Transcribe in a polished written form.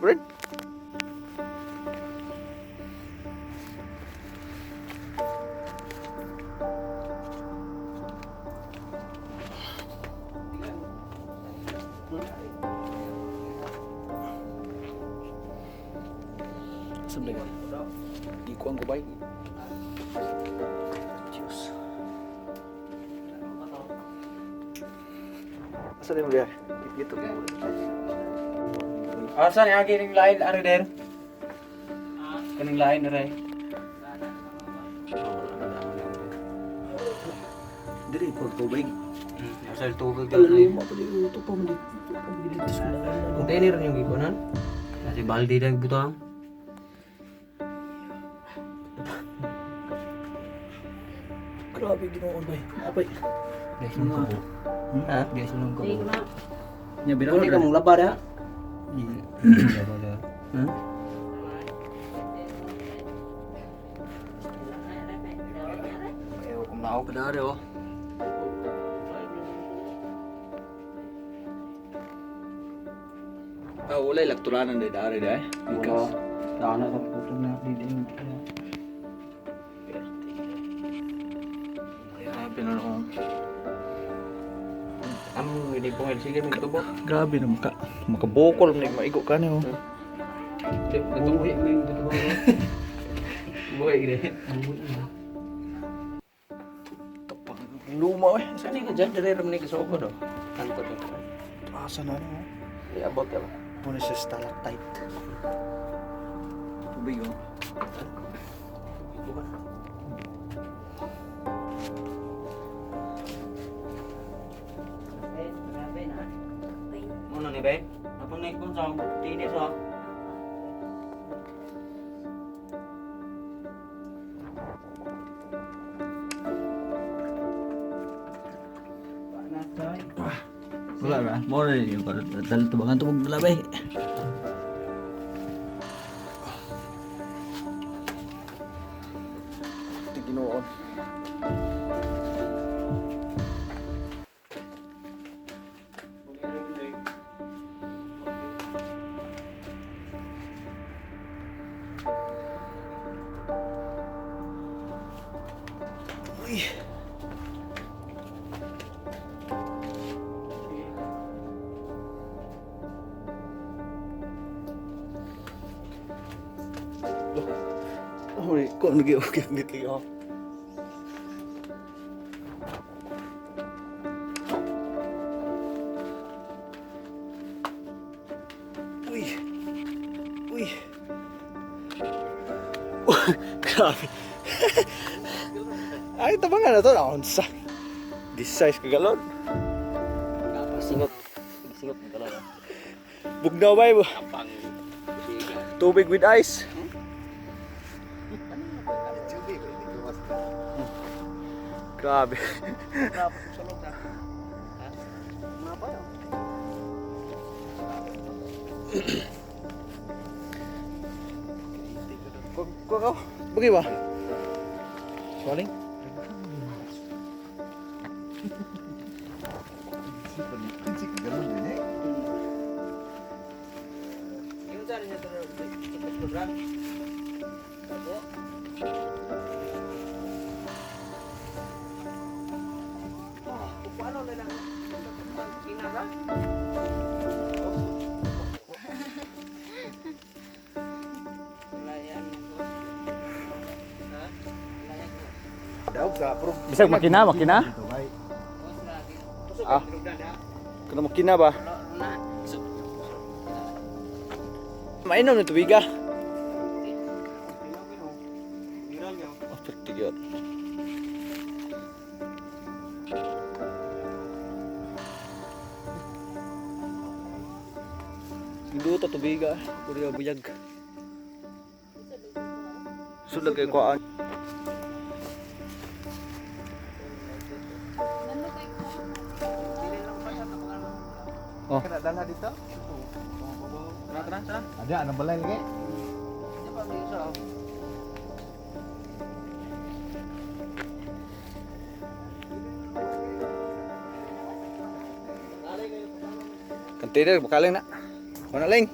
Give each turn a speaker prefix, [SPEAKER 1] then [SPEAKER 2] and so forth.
[SPEAKER 1] Rin. Saan ba? Ikuan ko ba? Diyos. Asa na yung biya? Dito.
[SPEAKER 2] Asa ni agi ning lain ari der? Kaning lain aray.
[SPEAKER 1] Diri ko tubig.
[SPEAKER 2] Asa tubig
[SPEAKER 1] Luma pa dito. Ito pa man dito. Dito sa mga.
[SPEAKER 2] Container yung gikonan. Kasi balde dag butang.
[SPEAKER 1] Grabe ginoon bay. Apay.
[SPEAKER 2] Guys, nung kabo. Ha? Guys, nung kabo.
[SPEAKER 1] Nya bira.
[SPEAKER 2] Kundi ka mong labar ha? Labar ha. Ha?
[SPEAKER 1] Ayaw kung nao pa dari oh. Ah, wala elekturanan de dari de.
[SPEAKER 2] Wala. Dana sa putong na di din.
[SPEAKER 1] Grabe na noon.
[SPEAKER 2] Am hindi po sige may tubo.
[SPEAKER 1] Grabe na makabukol na maigo ka niyo.
[SPEAKER 2] Natubuhi mo yung tubo. Buhi gid.
[SPEAKER 1] Tapang luma eh.
[SPEAKER 2] Saan ka dyan? Dire ramon ni kasuko do. Kanto do.
[SPEAKER 1] Asa na niyo?
[SPEAKER 2] Iabot ya ba?
[SPEAKER 1] Muna siya stalactite. Tubig oh.
[SPEAKER 2] Muna ni be. Napang na ikon sa tinis oh.
[SPEAKER 1] Wala ba? Mo na yung dal tubangan tubog dala bay. Tiginoon. Uy. Ôi, con kiểu kiểu nghịch kìa. Uy. Uy. Grabe. Ay, tabangan na to. Naunsa. This size kagalon.
[SPEAKER 2] Singot. Singot mo talaga.
[SPEAKER 1] Bugnaw ba? Tubig with ice. Grabe. Ko ko. Bagi ba? Swaling.
[SPEAKER 2] Yung saan niya to program?
[SPEAKER 1] Bisag makina, makina. Ah. Kana makina ba? Mainom ng tubig ah. Oh, perti gyud. Duto tubig ah. Kuriya buyag. Sulag kay kuan. Oh.
[SPEAKER 3] Dala dito?
[SPEAKER 2] Tara, tara, tara.
[SPEAKER 3] Ada, anong balay lagi?
[SPEAKER 1] Container bakaling na. Kuha na ling.